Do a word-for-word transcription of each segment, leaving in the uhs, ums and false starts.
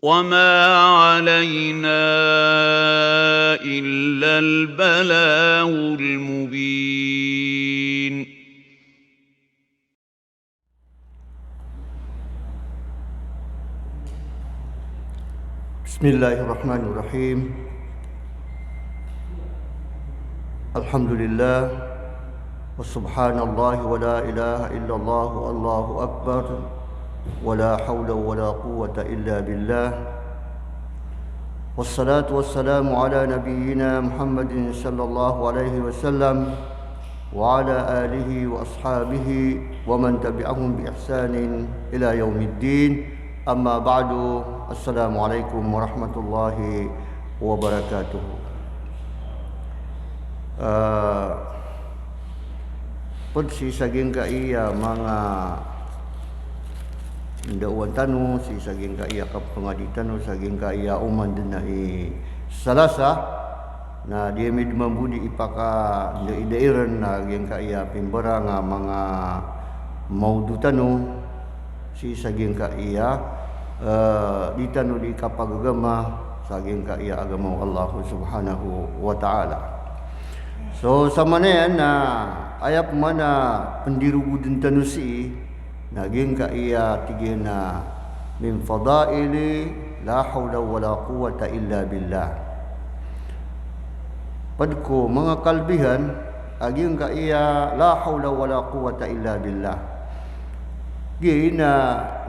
وما علينا إلا البلاغ المبين. بسم الله الرحمن الرحيم. الحمد لله، وسبحان الله، ولا إله إلا الله، والله أكبر، ولا حول ولا قوة إلا بالله. والصلاة والسلام على نبينا محمد صلى الله عليه وسلم، وعلى آله وأصحابه ومن تبعهم بإحسان إلى يوم الدين. أما بعد، السلام عليكم ورحمة الله وبركاته. Ah, pd sii sa giyangkaiya manga ndaowan tano, sii sa giyangkaiya kapangadi tano, sa giyangkaiya oman dn a i Salasa, na di ami dn mambo di ipakandaidairn a giyangkaiya pimbarang a manga mawdu tano, sii sa giyangkaiya, eh, di tano di kapagagama sa giyangkaiya agama o Allah Subhanahu wa Ta'ala. So, sa maana iyan na aya pman a pndirogodn tano sii, na giyangkaiya tig iyan a min fadaili la hawla wala quwwata illa billah. Pd ko manga kalbihan a giyangkaiya la hawla wala quwwata illa billah. Giya na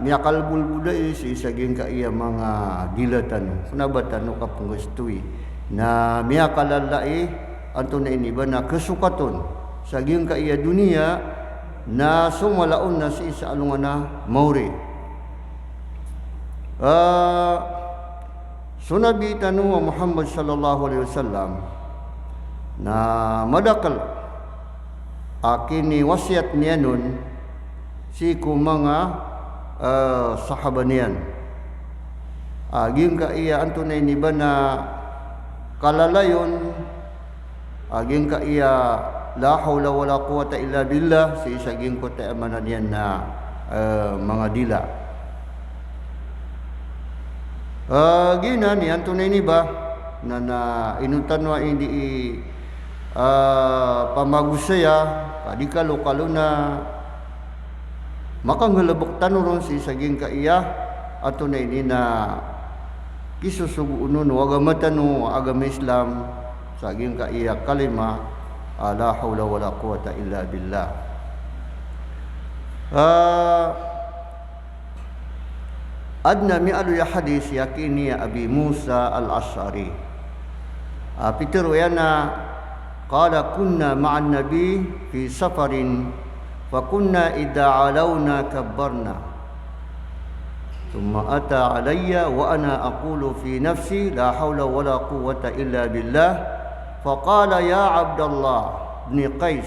miyakalbolbol ai sii sa giyangkaiya manga dila tano. Kna ba tano kapnggastowi. Na miyakalalayi, antonaa ini ba na khasokat on sa giyangkaiya doniya, na so mala on na sii sa alongan a mawri. Ah, so Nabi tano a Muhammad sallallahu alaihi wasallam, na madakl a kiniwasiyat niyan on sii ko manga, eh, sahaba niyan. A giyangkaiya antonaa ini ba na kalalayon a giyangkaiya la hawla wala quwwata illa billah, sii sa giyangkoto a maana niyan na, eh, manga dila. Eh, giyanan i antonaa ini ba, na, na ino tano a indi i, eh, pamagosaya, ka di kalokalo na makanggalbk tano ron sii sa giyangkaiya, antonaa ini na kisosogoon on o agama tano, agama Islam, sa giyangkaiya kalima a la hawla wala quwwata illa billah. Ah, adn a miyaaloy a hadis a kiini a Abi Musa Al-Ash'ari. Ah, pitharo iyan a, qala, kunna ma'an Nabi fi safarin, fa kunna idha alawna kabbarna. Thumma ata alayya wa ana aqulu fi nafsi, la hawla wala quwwata illa billah. Faqala, ya Abdallah ibn Qais,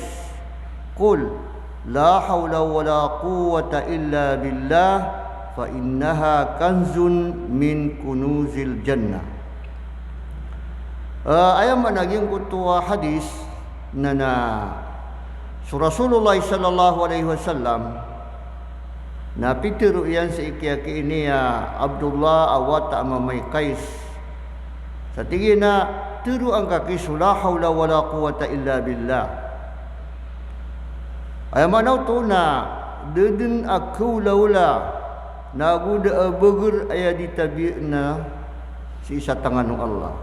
qul, la hawla wala quwwata illa billah, fa innaha kanzun min kunuzil jannah. Eh, aya maana giyangkoto a hadis na, na so Rasulullah sallallahu alaihi wasallam na pitharo iyan sii ki, kiini a Abdullah a wata a mama i Qais. Sa tig iyan a, tharoa ngka ki so la hawla wala quwwata illa billah. Aya maana oto na da dn a khaolaola, na go da a bagr aya di tabiya na sii sa tangan o Allah.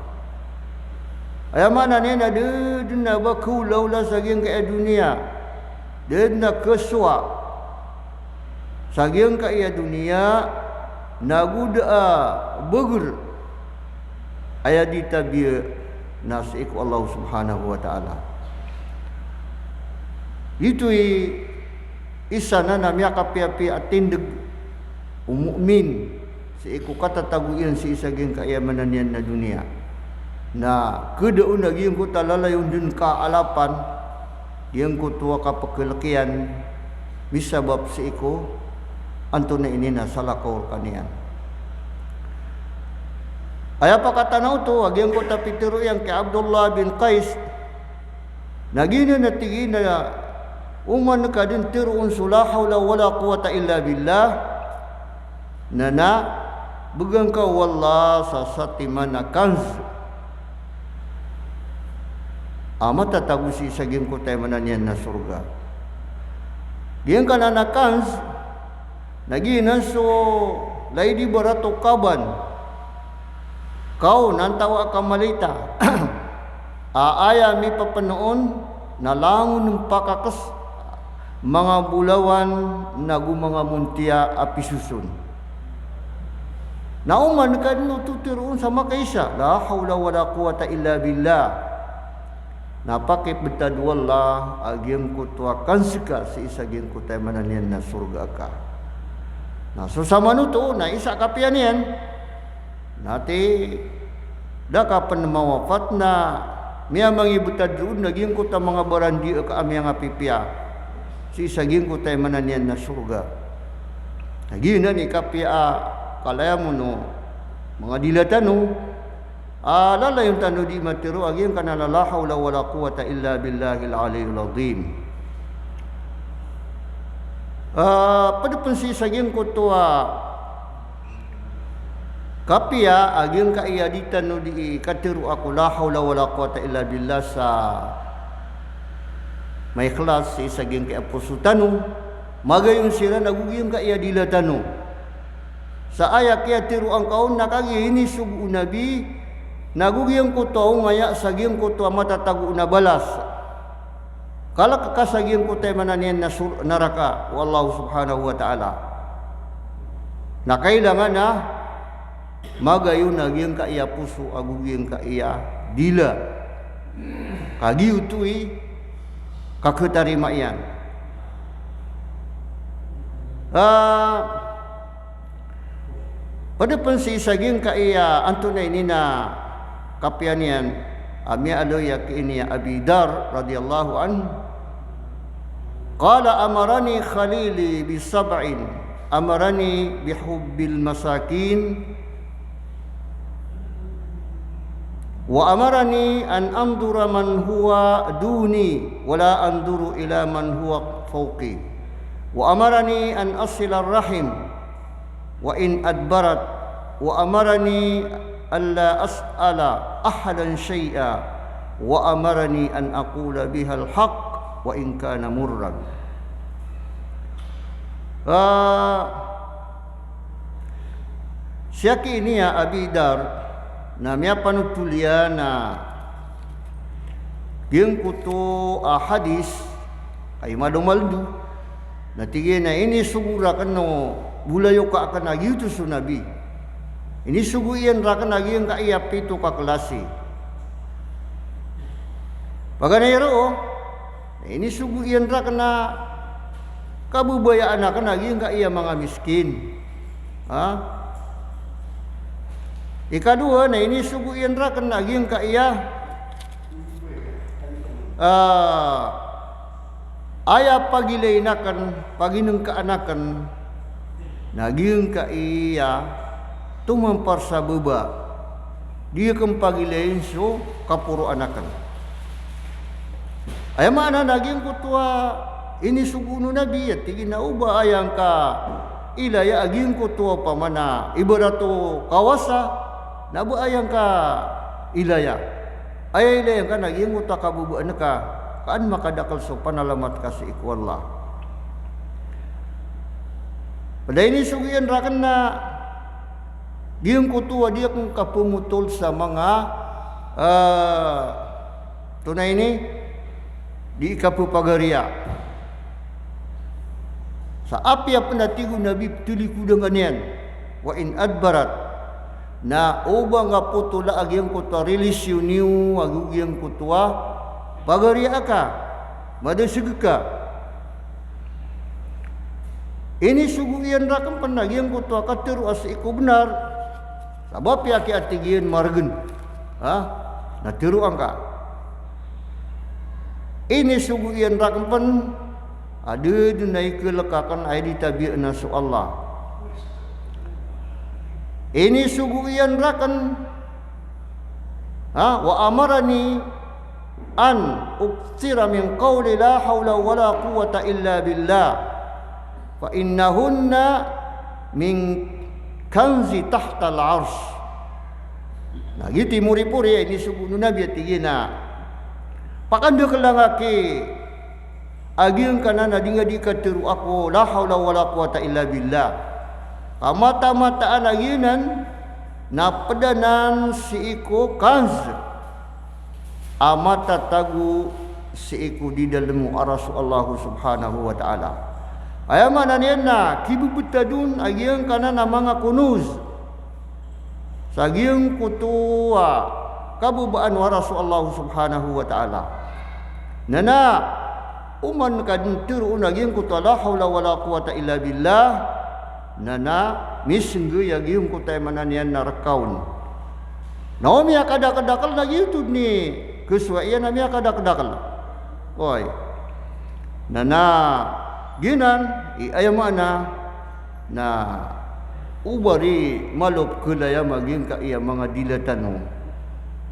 Aya maana niyan na da dn a ba khaolaola sa giyangkaya doniya. Da dn a khasowa sa giyangkaya doniya, na go da a bagr aya di tabiya na sii ko Allah Subhanahu wa Ta'ala. Ito i isa na na miyakapiyapiya a tindg o mu'min sii ko katatago iyan sii sa giyangkaya maana niyan na doniya. Na khada on a giyangkoto a lalayon dn kaalapan, giyangkoto a kapkhalk iyan, misabap sii ko antonaa ini na salakaw rkaniyan. Aya pakatanaa oto a giyangkoto a pitharo iyan ki Abdullah bin Qais, na giyanan a tig iyan a oman ka dn tharoon so la hawla wala quwwata illa billah, na, na Bgan ka o Allah sa satiman a kanz a matatago sii sa giyangkoto a maana niyan na sorga. Giyangkanan a kanz na giyanan so lay di barat o kaban. Kaw na antaa ka malayta a aya mipapnoon na langon pakakes manga bolawan nago manga montiya a pisoson. Na oman ka dn oto teroon sa makaisa, la hawla wala quwwata illa billah. Na pakipbtad o Allah a giyangkoto a kanz ka sii sa giyangkoto a maana niyan na sorga ka. Na so saman oto na isa kapiya niyan. Na ti da ka pn mawafat na miyamangibtad roo na giyangkoto a manga barandiya ka a miyangapipiya sii sa giyangkoto a maana niyan na sorga. Na giyanan i kapiya a kalayamono manga dila tano a lalayon tano di matero a giyangkanan a la hawla wala quwwata illa billahil aliyyil azim. Ah, pd pn sii sa giyangkoto a kapiya a giyangkaya di tano di katero a ko la hawla wala quwwata illa billah sa maikhlas sii sa giyangkaya poso tano, magayon siran ago giyangkaya dila tano. Sa aya kiyateroan ka on na kagiya inisogo o Nabi, na go giyangkoto a ongaya sa giyangkoto a matatago on a balas. Kalk ka sa giyangkoto a maana niyan na sur-, naraka o Allah subhanahu wa ta'ala. Na kailangan a magayon a giyangkaya poso ago giyangkaya dila. Ka giyoto i kakhatarima iyan. Ah, Pd pn sii sa giyangkaya antonaa ini na kapiya niyan a miyaaloy a ki ini a Abi Dharr radhiyallahu anhu. Qala, amarani khalili bi sab'in, amarani bi hubbil masakin, wa amarani an andhura man huwa duni, wa la andhuru ila man huwa fawqi, wa amarani an asila rahim, wa in adbarat, wa amarani alla as'ala ahadan shay'a, wa amarani an aqula bihal haqq wa in kana murran. Ah, sii ki ini a Abi Dharr na miyapanotol iyan a giyangkoto a hadis a imadomaldo, na tig iyan a inisogo rakn o bolayoka akn a giyoto so Nabi. Inisogo iyan rakn a giyangkaya pito ka klasi. Paganay roo, na inisogo iyan rakn a kababayaan akn a giyangkaya manga miskin. Ha? Ikadowa, na inisogo iyan rakn a giyangkaya, ah, aya pagilayn akn, paginngkaan akn, na giyangkaya tomampar sa baba. Di akn pagilayn so kaporoan akn. Aya maana na giyangkoto a inisogo o Nabi, a tig iyan a o ba aya ngka ilaya a giyangkoto a opama na ibarat o kawasa, na ba aya ngka ilaya. Aya ilaya ngka na giyangkoto a kababaan ka, ka an makadakl so panalamat ka sii ko Allah. Pd a inisogo iyan rakn na giyangkoto a di akn kapmotol sa manga, ah, antonaa ini, di kapphagariya. Sa apiya pn a tig o Nabi ptalikodan ka niyan, wa in adbarat, na o ba ngka potola a giyangkoto a relihiyon iyo, ago giyangkoto a pagariya aka, madasg ka. Inisogo iyan rakn pn a giyangkoto a katharo a sii ko bnar. Sabap iyan ki a tig iyan margn. Ha? Na tharoa ngka. Inisogo iyan rakn pn a da dn a iklk akn a aya di tabiya na so Allah. Inisogo iyan rakn, ha, wa amarani an ukthira min qawli la hawla wala quwwata illa billah, fa innahunna min kanzi tahtal arsh. Na giyoto i moripori a inisogo o Nabi a tig iyan a, pakandakl angka ki a giyangkanan a di ngka di katharo ako, la hawla wala quwwata illa billah. Ka matamataan a giyanan na pd anan sii ko kanz a matatago sii ko di dalm o aras o Allah subhanahu wa ta'ala. Aya maana niyan na kibebetad on a giyangkanan a manga kunuz sa giyangkoto a kababaan o aras o Allah subhanahu wa ta'ala. Na na oman ka dn tharoon a giyangkoto a la hawla wala quwwata illa billah, na na misnggay a giyangkoto a aya maana niyan na rka on. Na o miyakadakldakl na giyoto dn i khasowa iyan a miyakadakldakl. Oway. Na na giyanan i aya maana na o ba di malo pkhalayam a giyangkaya manga dila tano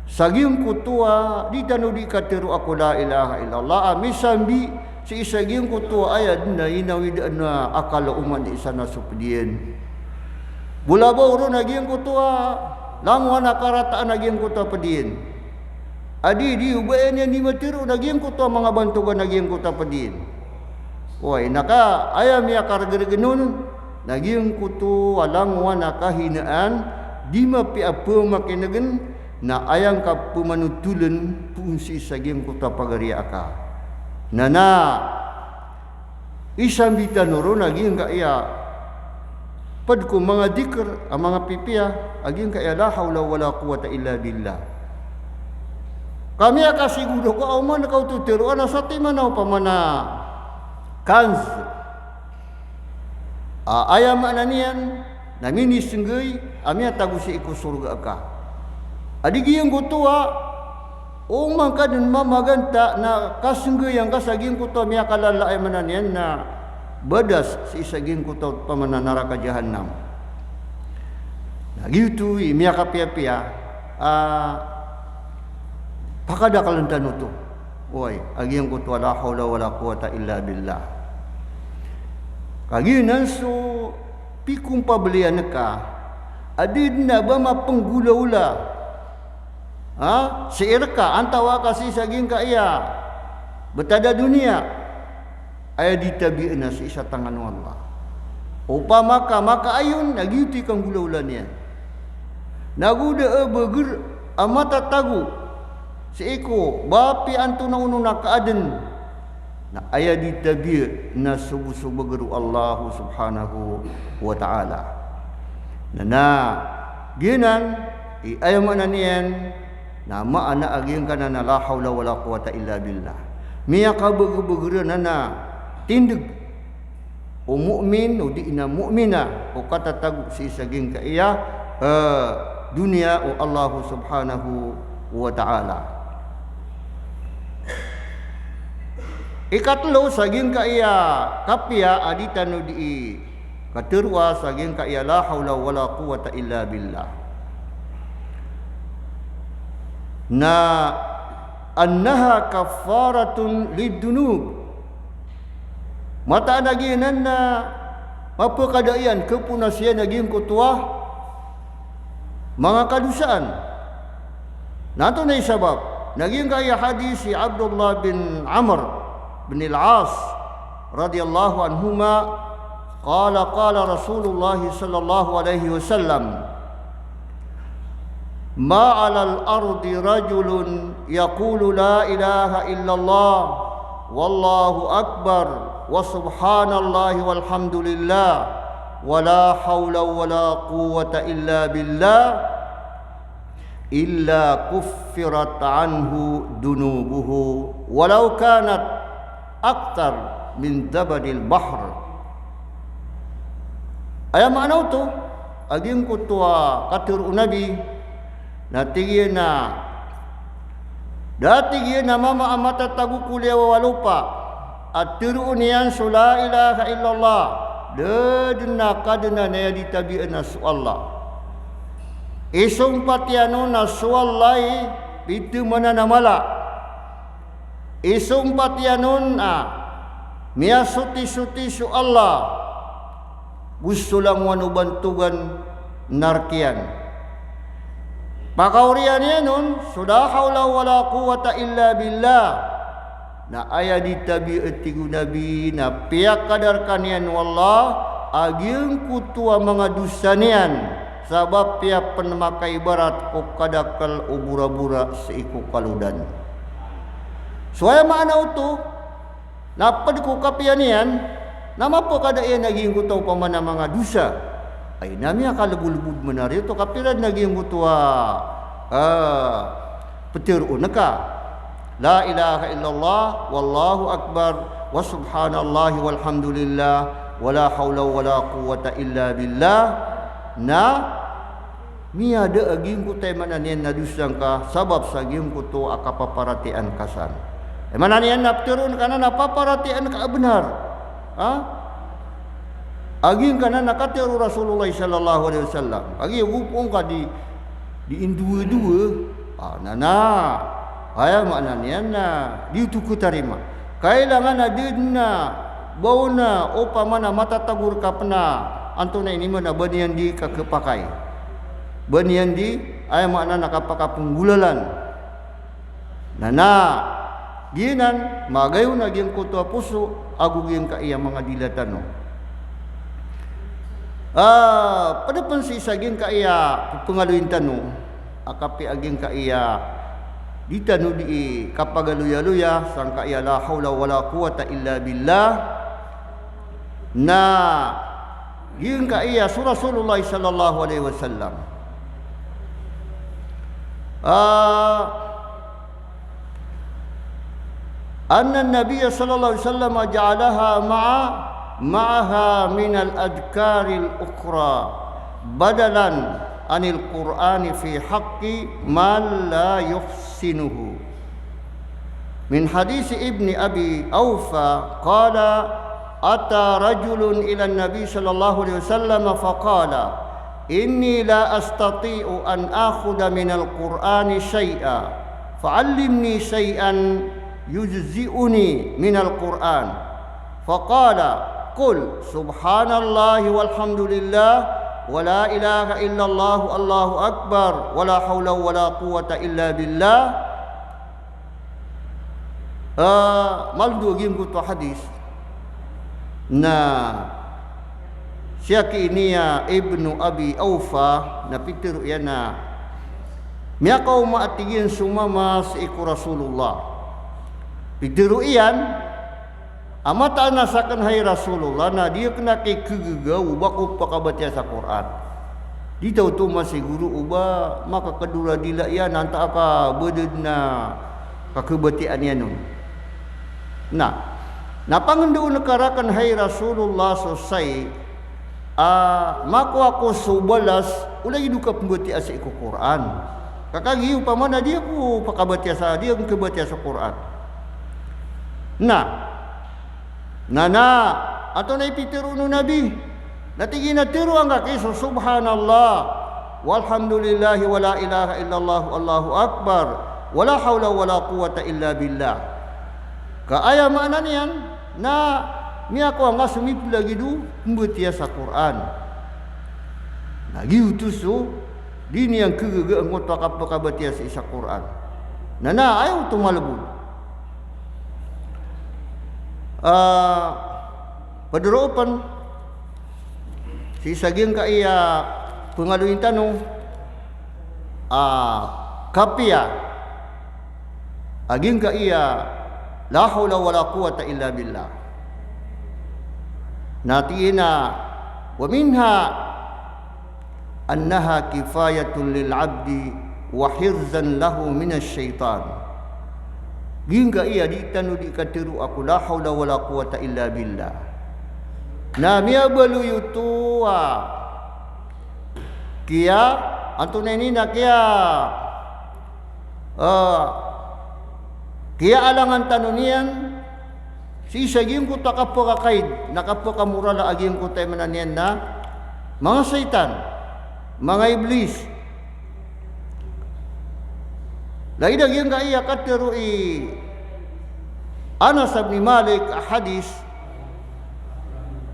sa giyangkoto a di tano di katharo ako la ilaha illallah a misambi sii sa giyangkoto a aya dn a inawid a akal o oman i isa na so pd iyan. Bolabaw ron a giyangkoto a langowan a karataan a giyangkoto a pd iyan. A di, di o ba iyan di matharoon a giyangkoto a manga bantogan a giyangkoto a pd iyan. Oway, na ka aya miyakargrgn on na giyangkoto a langowan a kahinaan, di mapiya a pmakin'gn, na aya ngka pmanotoln poon sii sa giyangkoto a pagari aka. Na na isambi tano ron a giyangkaya pd ko manga dhikr a manga pipiya a giyangkaya la hawla wala quwwata illa billah. Ka miyakasiguro ko a oman ka oto tharoa na satiman a opama na kanz a aya maana niyan na minisnggay a miyatago sii ko sorga ka. A di giyangkoto a oman ka dn mamaganta na kasnggayan ka sa giyangkoto a miyakalala a aya maana niyan na badas sii sa giyangkoto a opama na naraka jahannam. Na giyoto i miyakapiyapiya a pakadakln tano oto. Oway, a giyangkoto a la hawla wala quwwata illa billah. Ka giyanan so pikompabliyan ka a di dn a ba mapnggolaola, ha, sii rka, antawaa ka sii sa giyangkaya btad a doniya, aya di tabiya na sii sa tangan o Allah. Opama ka makaayon, na giyoto i kanggolaola niyan. Na go da a bagr a matatago sii ko ba apiya antonaa on a kaadn, na aya di tabiya na sogo so bagr o Allah subhanahu wa ta'ala. Na na giyanan i aya maana niyan na maana a giyangkanan a la hawla wala quwwata illa billah. Miyakabagrbagr anan a tindg o mu'min odi na mu'mina o katatago sii sa giyangkaya, eh, doniya o Allah subhanahu wa ta'ala. Ikatlo sa giyangkaya kapiya a di tano di katharoa sa giyangkaya la hawla wala quwwata illa billah. Na annaha kaffaratun lidunub. Mataan a giyanan na mapakada iyan, kaponas iyan a giyangkoto a manga kadosaan. Na antonaa i sabap? Na giyangkaya hadis i Abdullah bin Amr bin Al-As radiyallahu anhuma, qala, qala Rasulullah sallallahu alaihi wasallam, ma alal ardi rajulun yaqulu la ilaha illallah wallahu akbar wa subhanallahi walhamdulillah wa la hawla wa la quwwata illa billah illa kuffirat anhu dunubuhu walau kanat akthar min zabadil bahr. Aya maana oto a giyangkoto a katharo o Nabi, na tig iyan a, da tig iyan a mama a matatago ko liyawaw a lopa a tharoon iyan so la ilaha illallah, da dn a kadnan aya di tabiya na so Allah. Isompat iyan on a so Allah i pithamanan a mala. Isompat iyan on a miyasotisoti so Allah go so langowan o bantogan narkiyan. Pakaoriyan iyan on so la hawla wala quwwata illa billah. Na aya di tabiya, tig o Nabi, na piyakadarkan iyan o Allah a giyangkoto a manga dosa niyan, sabap iyan pn makaibarat ko kadakel o borabora sii ko kalodan. So aya maana oto, na pd ko kapiya niyan, na mapakada iyan a giyangkoto a opama na manga dosa. Ay, na miyakalbodlbod man a riyo oto, kapiya na giyangkoto a, ah, ptharoon ka. La ilaha illallah, wallahu akbar, wa subhanallahi walhamdulillah, wala hawla wala quwwata illa billah. Na miyada a giyangkoto a aya maana niyan na dosa ngka sabap sa giyangkoto a kapaparatiyayaan ka san. Aya maana niyan na ptharoon ka anan a paparatiyayaan ka a bnar. Ha? A giyangkanan a katharo o Rasulullah sallallahu alaihi wasallam. Kagiya go pn ka di, di indowadowa. Ah, na, na. Aya maana niyan na di oto khatarima. Kailangan a da dn a ba on a opama na matatago rka pn a antonaa ini man a ba niyan di kakhapakay. Ba niyan di, aya maana na kapakapanggolalan. Na, na, giyanan, magayon a giyangkoto a poso, ago giyangkaya manga dila tano. Ah, pd pn sii sa giyangkaya pphangaloyin tano, a kapiya giyangkaya di tano di kapagaloyaloya, sangkaya la hawla wala quwwata illa billah, na giyangkaya so Rasulullah sallallahu alaihi wasallam. Ah, anna an-nabiyya sallallahu alaihi wasallam ja'alaha ma'a, ma'aha min al-adhkar al-ukhra, badalan anil Qur'ani fi haqqi man la yuhsinuhu. Min hadith Ibni Abi Awfa qala, ata rajulun ila an-nabi sallallahu alaihi wasallam faqala, inni la astati'u an akhudha min al-Qur'ani shay'a, fa'allimni shay'an yujzi'uni min al-Qur'an. Faqala, qul subhanallahi walhamdulillah, wa la ilaha illallah, Allahu akbar, wa la hawla wa la quwwata illa billah. Ah, maldo a giyangkoto a hadith. Na sii ki ini a Ibnu Abi Awfa, na pitharo iyan a miyakaoma a tig iyan so mama sii ko Rasulullah. Pitharo iyan a mataan a sakn hay Rasulullah na di akn a kikagaga o ba ko pakabatiya sa Qur'an. Di ta oto masigoro o ba makakador a dila iyan antaa ka ba dn a kakhabatiyaan iyan on. Na, na pangndaon ka rakn hay Rasulullah so sai a makowa ko so balas o lagid o kapmbatiya sii ko Qur'an. Ka kagiya opama na di ako pakabatiya sa, di ako kabatiya sa Qur'an. Na, na, na, antonaa i pitharo o Nabi? Na tig iyan a tharoa ngka ki so subhanallah, walhamdulillahi, wa la ilaha illallah, Allahu akbar, wa la hawla wa la quwwata illa billah. Ka aya maana niyan na miyakowa nga so miplagid o pmbatiya sa Qur'an. Na giyoto so di niyan khagaga angkoto a kapakabatiya sii sa Qur'an. Na, na, aya oto malbod. Ah, pd roo pn sii sa giyangkaya pphangaloyin tano a kapiya a giyangkaya la hawla wa la quwwata illa billah. Na tig iyan a, wa minha annaha kifayatun lil abdi wa hirzan lahu minash shaitan. Giyangkaya di tano di katharo a ko la hawla wa la quwwata illa billah na miyabaloy oto a kiya, antonaa ini na kiya, ah, kiyaalangan tano niyan sii sa giyangkoto a kapakakaid, na kapakamorala a giyangkoto a aya maana niyan na manga shaitan, manga iblis. Lagid a giyangkaya katharo i Anas ibn Malik a hadith,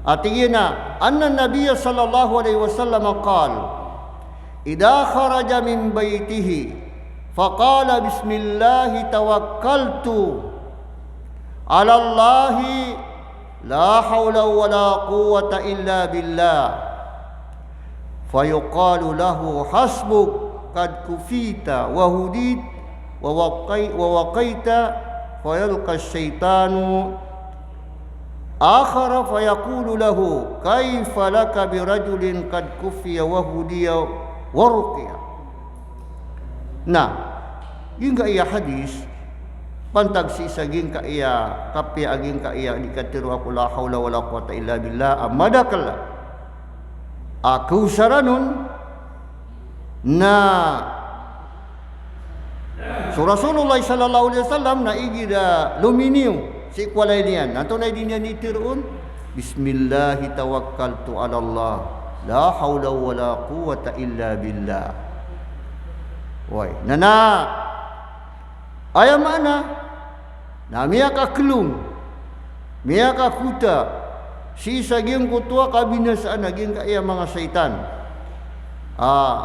a tig iyan a, anna Nabiyya sallallahu alaihi wasallam qal, إذا خرج من بيته فقال: بسم الله توكلت على الله لا حول ولا قوة إلا بالله، فيقال له: حسبك، قد كفيت وهديت ووقي-، ووقيت، فيلقى الشيطان آخر فيقول له: كيف لك برجل قد كفي وهدي ورقي؟ Na giyangkaya hadis, pantag sii sa giyangkaya kapiya a giyangkaya di katharo ako la hawla wala quwwata illa billah, a madakl a kaosaran on, na so Rasulullah sallallahu alaihi wasallam na igira lominiyo sii ko walay niyan, na antonaa i di niyan itharo on? Bismillahi tawakkaltu ala Allah, la hawla wala quwwata illa billah. Oway, na na aya maana na miyakaklong, miyakakota sii sa giyangkoto a kabinasaan a giyangkaya manga saitan. A,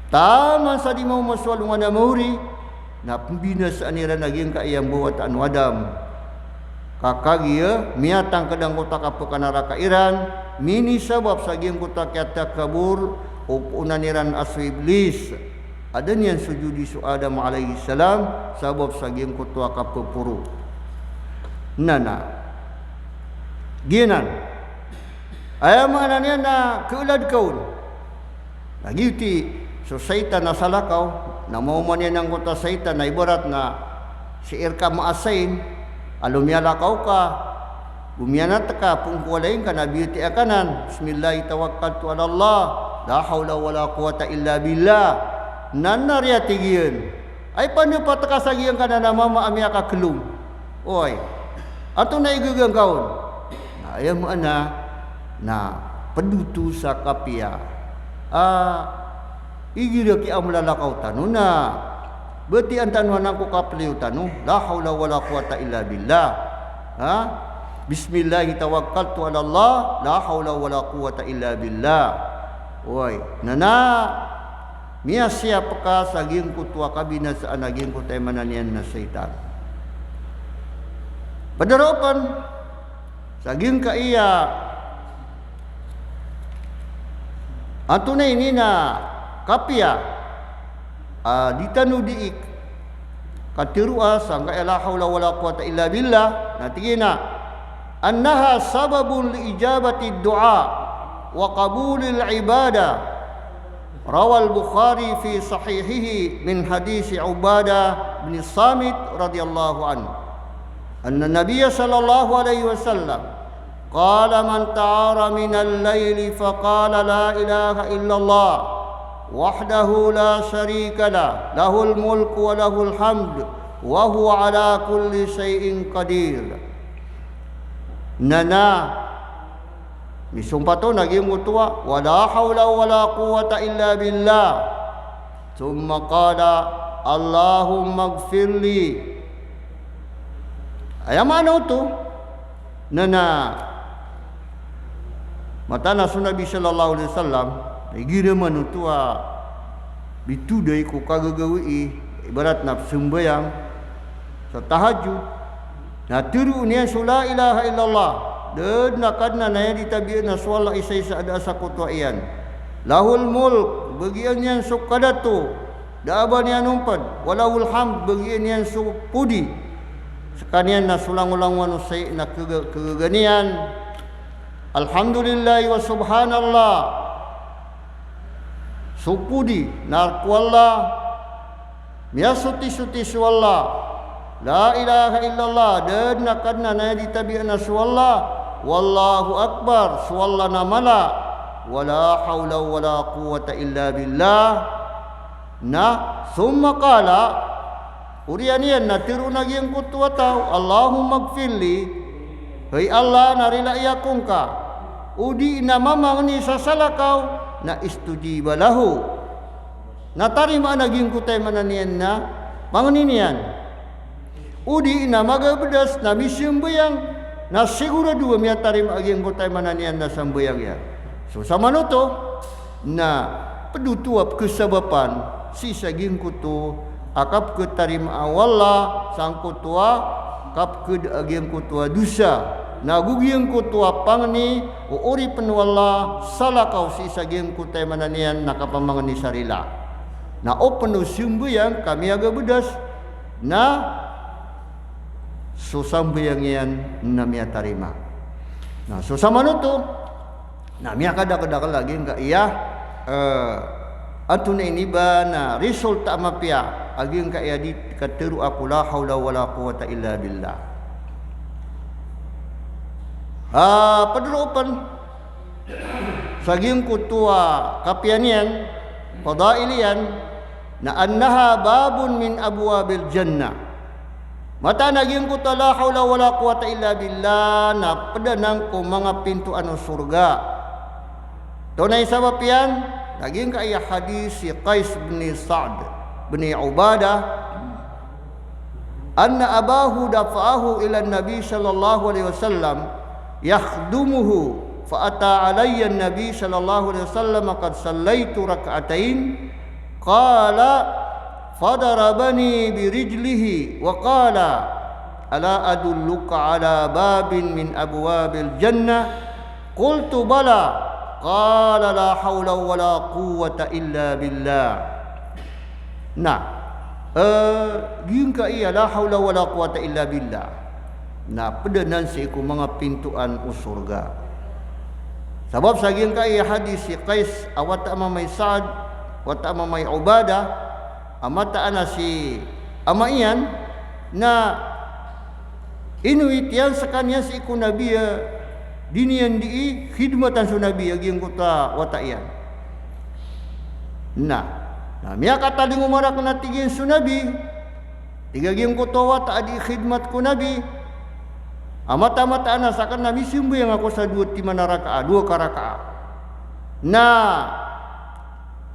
taman sa di maoma so alongan a maori, na pmbinasaan iran a giyangkaya mbawataan o Adam. Ka kagiya miyatangkd angkoto a kapkanaraka iran, minisabap sa giyangkoto a kiyatakabor o poonan iran a so Iblis. A da niyan sojodi so Adam alayhis salam, sabap sa giyangkoto a kapphoro. Na na giyanan, aya maana niyan na khaelad ka on. Na giyoto i so saitan a salakaw, na maoma niyan angkoto a saitan na ibarat na sii rka maasain, alo miyalakaw ka, go miyanat ka, phoon ko walay ngka na biyotiya ka nan, bismillahi tawakkaltu ala Allah, la hawla wala quwwata illa billah. Na na riya tig iyan, ay pandapat ka sa giyangkanan a mama a miyakaklong. Oway, antonaa i gaga ngka on? Na aya maana na pd oto sa kapiya a igira kiyamalakaw tano na batiya tano anan ko kapliyo tano, la hawla wala quwwata illa billah. Ha? Bismillahi tawakkaltu ala Allah, la hawla wala quwwata illa billah. Oway, na na miyasiyap ka sa giyangkoto a kabinasaan a giyangkoto a aya maana niyan na saitan. Pd ron pn sa giyangkaya, antonaa ini na kapiya a di tano dii katharoa sangkaya la hawla wala quwwata illa billah, na tig iyan a, annaha sababun li ijabatid du'a wa qabulil ibadah. Rawahul Bukhari fi sahihihi min hadisi Ubadah bin Samit radhiyallahu anhu, anna Nabiyya sallallahu alaihi wasallam qala: man ta'ara minal laili faqala la ilaha illallah wahdahu la sharika lah, lahul mulku wa lahul hamd, wa huwa ala kulli shay'in qadir. Na na misompat on a giyangkoto a, wala hawla wala quwwata illa billah. Thumma qala, Allahumma ighfir li. Aya maana oto na na mataan a so Nabi sallallahu alaihi wasallam, igira man oto a bitoday ko kagagawii, ibarat na pzambayang sa tahajjud, na tharoon iyan so la ilaha illallah, da dn a Kadnan a aya di tabiya na so Allah a isaisa a da a sakotowa iyan. Lahul mulk, bagian iyan so kadato, da a ba niyan ompd, wa lahul hamd, bagian iyan so podi. Skaniyan na so langolangowan o sai na khaga-, khagaga niyan. Alhamdulillah wa subhanallah. So podi na rk o Allah, miyasotisoti so Allah. La ilaha illallah, da dn a Kadnan a aya di tabiya na so Allah. Wallahu akbar, so Allah na mala. Wala hawla wala quwwata illa billah. Na, thumma qala, oriyan iyan na tharoon a giyangkoto a taw, Allahumma ighfir li, hay Allah, na rilai ako ngka. O di na mamangni sa salakaw, na istujiba lahu. Na tarimaan a giyangkoto a aya maana niyan na pangnin iyan. O di na magabdas na misambayang, na sigurado a miyatarima a giyangkoto a aya maana niyan na sambayang iyan. So samanoto na pd oto a pkhasabapan sii sa giyangkoto a kapkhatarimaa o Allah sangkoto a kapkhada a giyangkoto a dosa, na go giyangkoto a pangni o oripn o Allah salakaw sii sa giyangkoto a aya maana niyan na kapamangni sa rila. Na o pn o sambayang ka miyagabdas, na so sambayang iyan na miyatarima. Na so samanoto, na miyakadakdakl a giyangkaya, eh, antonaa ini ba na result a mapiya a giyangkaya di katharoa ko la hawla wala quwwata illa billah. Ah, pd roo pn sa giyangkoto a kapiya niyan, fadail iyan, na annaha babun min abwabil jannah. Mataan a giyangkoto a la hawla wala quwwata illa billah na pd anan ko manga pintoan o sorga. Antonaa i sabap iyan? Na giyangkaya hadis si Qais bin Sa'd bin Ubadah, anna abahu dafa'ahu ila Nabi sallallahu alaihi wasallam yakhdumuhu, fa ata alayya Nabi sallallahu alaihi wasallam qad sallaitu rak'atain, qala, fadarabani birijlihi wa qala, ala adulluka ala babin min abwabil jannah? Qultu, bala. Qala, la hawla wala quwwata illa billah. Na, eh, giyangkaya la hawla wala quwwata illa billah na pd anan sii ko manga pintoan o sorga. Sabap sa giyangkaya hadis si Qais a wata a mama i Sa'd, wata a mama i Ubadah, a mataan a si ama iyan, na inowit iyan skaniyan sii ko Nabi a di niyan dii khidmatan so Nabi a giyangkoto a wata iyan. Na, na miyakatalingoma rakn a tig iyan so Nabi, tig a giyangkoto a wata a dii khidmat ko Nabi, a mataan, mataan a sakn na misambayang ako sa dowa timan a rakaat, dowa ka rakaat. Na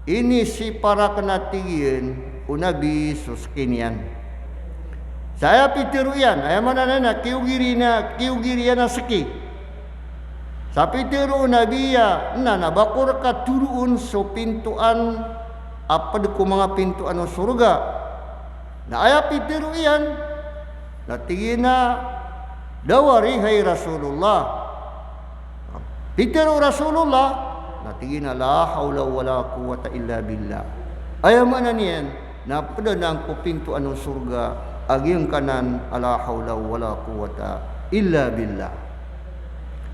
inisipa rakn a tig iyan o Nabi so ski niyan. Sa aya pitharo iyan, aya maana niyan na kiyogiri na, kiyogiri iyan a ski. Sa pitharo o Nabi a, na, na ba ko rka toroon so pintoan a pd ko manga pintoan o sorga? Na aya pitharo iyan, na tig iyan a, dawari hay Rasulullah. Pitharo o Rasulullah, na tig iyan a, la hawla wala quwwata illa billah. Aya maana niyan na pd anan ko pintoan o sorga a giyangkanan a la hawla wala quwwata illa billah.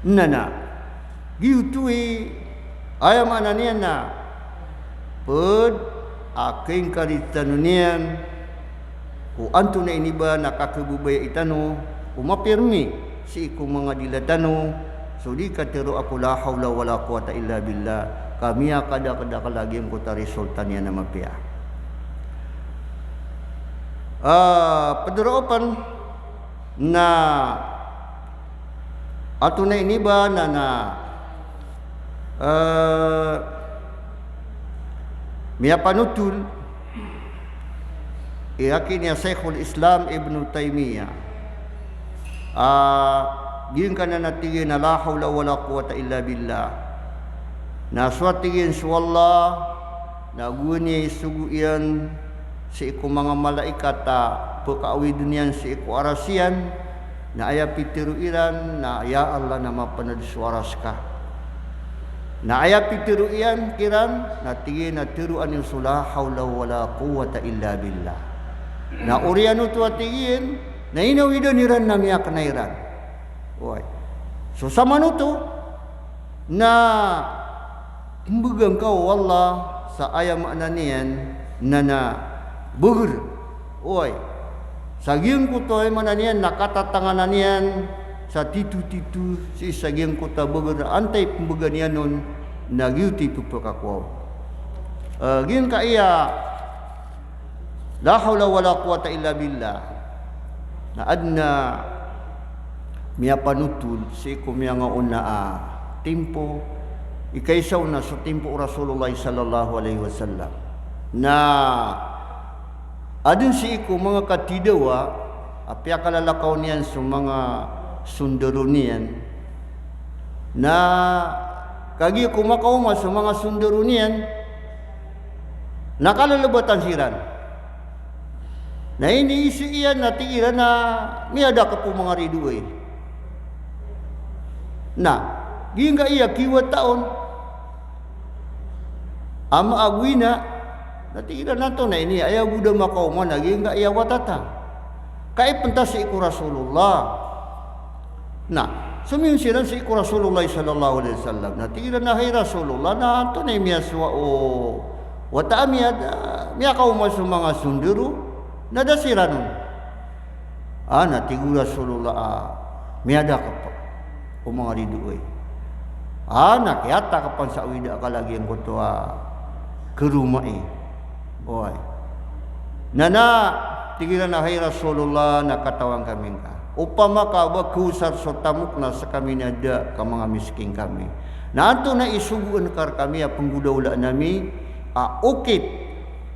Na, na giyoto i, aya maana niyan na pd a khaingkari tano niyan ko antonaa ini ba na kakhababayai tano ko mapirmi sii ko manga dila tano so di katharoa ko la hawla wala quwwata illa billah, ka miyakadakdakl a giyangkoto a resulta niyan a mapiya. Ah, pd roo pn na antonaa ini ba na, na, eh, miyapanotol i aki niyan Shaykhul Islam Ibnu Taymiyyah. Ah, giyangkanan a tig iyan a la hawla wala quwwata illa billah. Na so a tig iyan so Allah, na gowani isogo iyan sii ko manga malaikat a pkhaawidn iyan sii ko aras iyan, na aya pitharo iran na, ya Allah, na mapnd so aras ka. Na aya pitharo iyan kiran, na tig iyan a tharoa niyo so la hawla wala quwwata illa billah. Na oriyan oto a tig iyan, na inawidan iran na miyakna iran. Oway. So samanoto, na pmbgan ka o Allah sa aya maana niyan na, na bagr. Oway. Sa giyangkoto a aya maana niyan na katatanganan iyan sa titotito sii sa giyangkoto a bagr, antaa i pmbgan iyan on na giyoto i pphakakowa on. Eh, giyangkaya la hawla wala quwwata illa billah na adn a miyapanotol sii ko miyangaona a timpo, ikaisa on na so timpo o Rasulullah sallallahu alaihi wasallam. Na adn sii ko manga katidawa a piyakalalakaw niyan so manga sondaro niyan. Na kagiya ko makaoma so manga sondaro niyan, Na kalelebatan siran. Na iniiza iyan na tig iran a miyadakep o manga ridoay. Na giyangkaya kiwata on a maago ina, na tig iran a antonaa ini, aya bo da makaoma na giyangkaya wata ta. Ka ipenta sii ko Rasulullah. Na somiyon siran sii ko Rasulullah sallallahu alaihi wasallam. Na tig iran a, "Hay Rasulullah, na antonaa i miyasowa o wata ami a da miyakaoma so manga sondaro na da siran on?" A, na tig o Rasulullah a miyadakep o manga ridoay. A, na kiyatakepan sa awida ka lagid angkoto a karoma i. Oway. Na, na tig iran a, "Hay Rasulullah, na katawan kami ngka. Opama ka ba kawasar so tamok na sekami na da ka manga miskin kami. Na antonaa i sogoan ka rekami a penggolawlaan ami a okit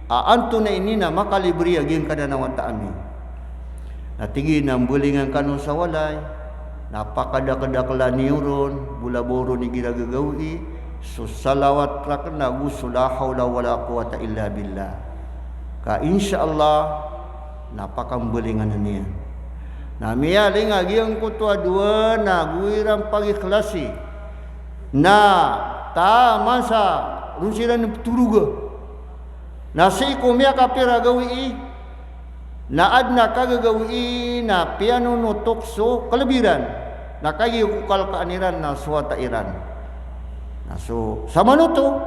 a antonaa ini na makalibre a giyangkanan a wata ami?" Na tig iyan a mbalingan kano sa walay, na pakadakedakelan iyo ron, bo la ba ron igira gagawii so salawat raken ago so la hawla wala quwwata illa billah. Ka insha Allah, na pakambalinganan iyan. Na miyaling a giyangkoto a dowa na go iran pagikhlasi. Na taman sa ron siran petoroga. Na sii ko miyakapira gawii, na aden a kagagawii na piyanonotok so kelebiran, na kagiya ko kalkaan iran na so wata iran. Na so samanoto,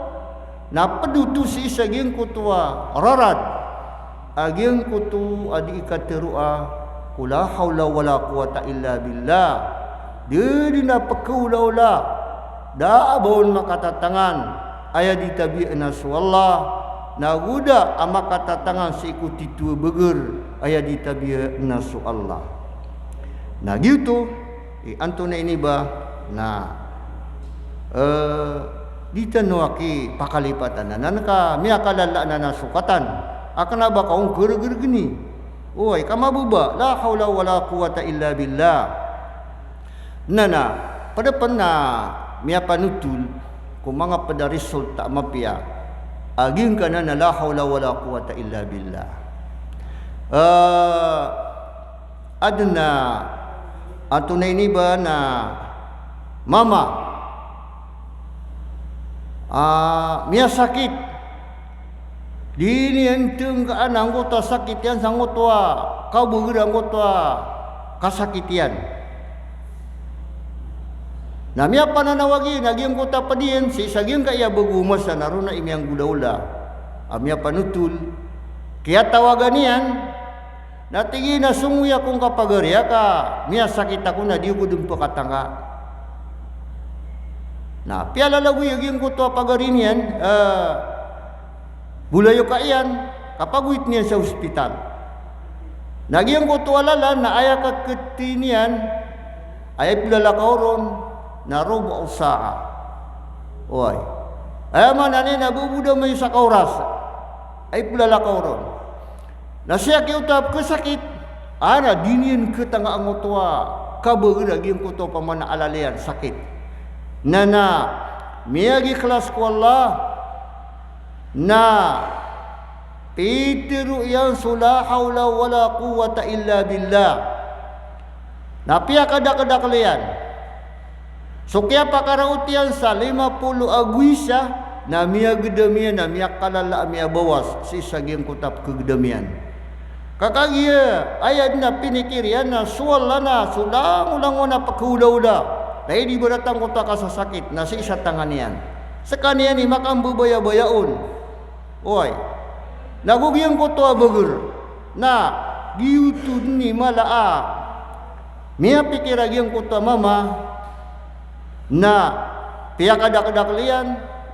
na ped oto sii sa giyangkoto a rarad a giyangkoto a dii kateroa ko la hawla wala quwwata illa billah. Da den a pekaolaola, da a ba on makatatangan aya di tabiya na so Allah, na go da a makatatangan sii ko tito a beger aya di tabiya na so Allah. Na giyoto i antonaa ini ba, na, eh, di tano aki pakalipatan anan ka miyakalala anan a sokatan a kena ba ka on keregeregeni. Oway, ka mababa, la hawla wala quwwata illa billah. Na, na ped pen na miyapanotol ko manga ped a result a mapiya a giyangkanan a la hawla wala quwwata illa billah. Eh, aden a antonaa ini ba, na mama a miyasakit. Di niyan tengkaan angkoto a sakit iyan sangkoto a kabeger angkoto a kasakit iyan. Na miyapananawag iyan a giyangkoto a ped iyan sii sa giyangkaya bago a masa na roo na i miyanggolawla a miyapanotol. Kiyatawagan iyan, na tig iyan a songowi ako ngka pagari a ka miyasakit ako na di ako den pekatangka. Na piyalalagoy a giyangkoto a pagari niyan, eh, bolayoka iyan, kapagoyt iyan sa ospital. Na giyangkoto a lalan na aya kaketi niyan, aya ipelalakaw ron na rubu' sa'a. Oway. Aya maana niyan na bo bo da maisa ka oras a ipelalakaw ron. Na sii sa giyangkoto a pekesakit, a na di niyan ketangka angkoto a kabeger a giyangkoto a pamana alaliyan sakit. Na, na miyagikhlas ko Allah, na pitero iyan so la hawla wala quwwata illa billah. Na piyakadakedakel iyan. So kiyapakaraot iyan sa lima polo ago isa, na miyagedam iyan, na miyakalala a miyabawas sii sa giyangkoto a pekegedam iyan. Ka kagiya aya den a pinikir iyan na so Allah na so langolangon a pekaolaola. Na inibarat angkoto a kasasakit na sii sa tangan iyan. Sekaniyan i makambebaya-baya on. Oway. Na go giyangkoto a beger. Na giyoto den i mala a miyapikir a giyangkoto a mama, na piyakadakedakel iyan,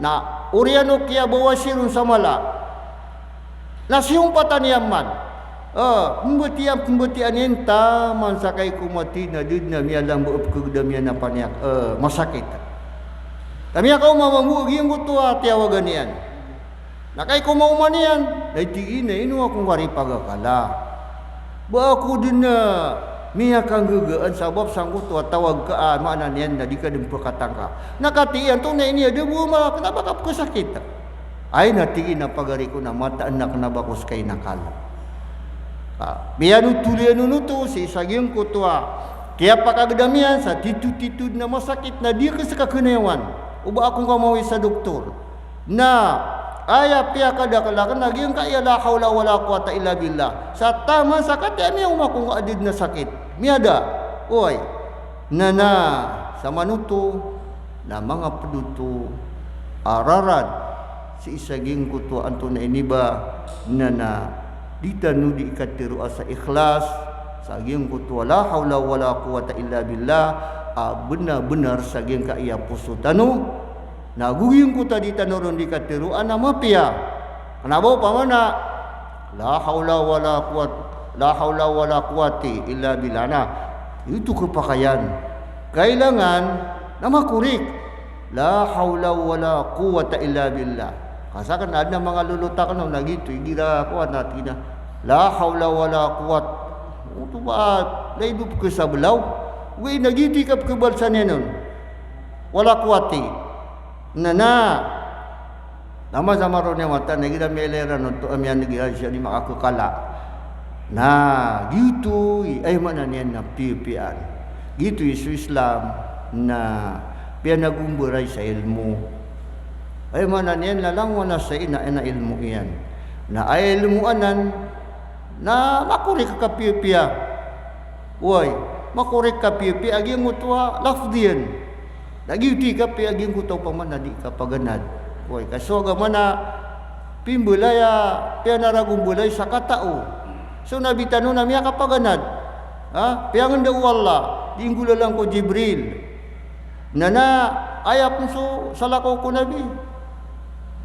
na oriyan o kiyabawasi ron sa mala. Na siyompatan iyan man. Eh, pembetiyan, pembetiyan iyan taman sa kai ko mati na da den a miyalamba a pekegedam iyan a paniyak, eh, masakit. Ka miyakaoma mambo a giyangkoto a tiyawagan iyan. Na kai ko maoma niyan, na tig iyan a ino ako ngka ri pagakala. Ba ako den a miyakanggagaan sabap sangkoto a tawag ka a maana niyan na di ka den pekatangka. Na katii antonaa ini a da bo a ma, kena ba ka pekesakit. Ay na tig iyan a pagari ko na mataan ako na ba ko ska inakal. Ah, miyanothol iyan on oto sii sa giyangkoto a kiyapakagdam iyan sa titotitod na masakit na di ka ska kanayawan. O ba ako ngka mawis sa doktor. Na aya piyakadakl akn a giyangkaya la hawla wala quwwata illa billah. Sa taman sa kataya miyaoma ako ngka a da dn a sakit. Miyada. Oway. Na na samanoto na manga pd oto a rarad sii sa giyangkoto a antonaa ini ba, na na di tano di katharoa sa ikhlas sa giyangkoto a la hawla wala quwwata illa billah, a bnar-bnar sa giyangkaya poso tano. Na go giyangkoto a di tano ron di katharoa na mapiya. Kna ba opama na la hawla wala quwwat, la hawla wala quwwati illa billah, na oto khapakay iyan. Kailangan na makorik. La hawla wala quwwata illa billah. Ka sakn na adn a manga lolot akn on na giyoto igira kowan a tig iyan a la hawla wala quwwat. Oto ba laido pkhasablaw. Oway, na giyoto i kapkhabalsan iyan on. Wala quwwati. Na na. Na maza maron iyan wata na igira miyailay ran oto a miyaneg iran sii sa di makakakala. Na giyoto i, aya maana niyan na piyapiyaan. Giyoto i so Islam na piyanagombaray sa ilmo. Aya maana niyan na langowan a sa ina, ina ilmo iyan. Na aya ilmo anan na makorik ka piyapiya. Oway, makorik ka piyapiya a giyangkoto a lafdh iyan. Na giyoto i kapiya a giyangkoto opama na di kapaganad. Oway, ka so agama na pimbalay a, piyanaragombalay sa katao. So Nabi tano na miyakapaganad. Ha? Piyangndao o Allah, di nggolalan ko Jibril. Na na, aya pn so salakaw ko Nabi.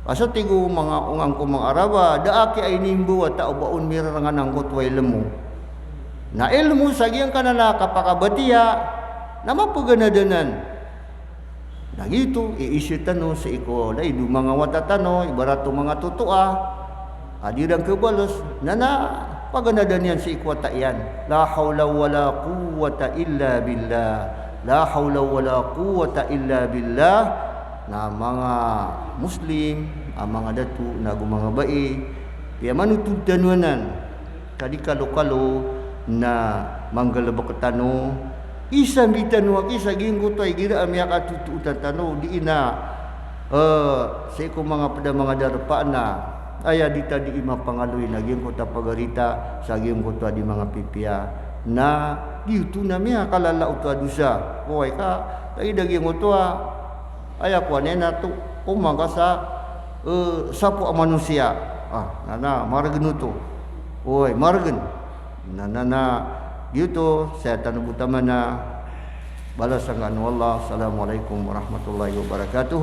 Ka so tig o manga onga ko manga Arab a, da aki a inimbaw a tao ba on mirarngan angkoto a ilmo. Na ilmo sa giyangkanan a kapakabatiya, na mapaganad anan. Na giyoto, iisir tano sii ko laido manga wata tano, ibarat o manga totoa a di ran khabaloy, na na paganadan iyan sii ko wata iyan. La hawla wala quwwata illa billah. La hawla wala quwwata illa billah. Na manga Muslim a manga dato nago manga bai, piyamanothol tano anan. Ka di kalokalo na manggalbk tano, isambi tano a kisa giyangkoto a igira a miyakatotootan tano, di ina, eh, sii ko manga pd a manga darpa na aya di ta di mapangaloy na giyangkoto a pagari ta sa giyangkoto a di manga pipiya. Na giyoto na miyakalala oto a dosa. Oway, ka, ka ida giyangkoto a aya kowan iyan a to, o manga sa, eh, sapo a manosiya. Ah, na na, margn oto. Oway, margn. Na na na, giyoto, saya tano bo taman a balasan kano o Allah. Assalamu alaikum warahmatullahi wabarakatuh.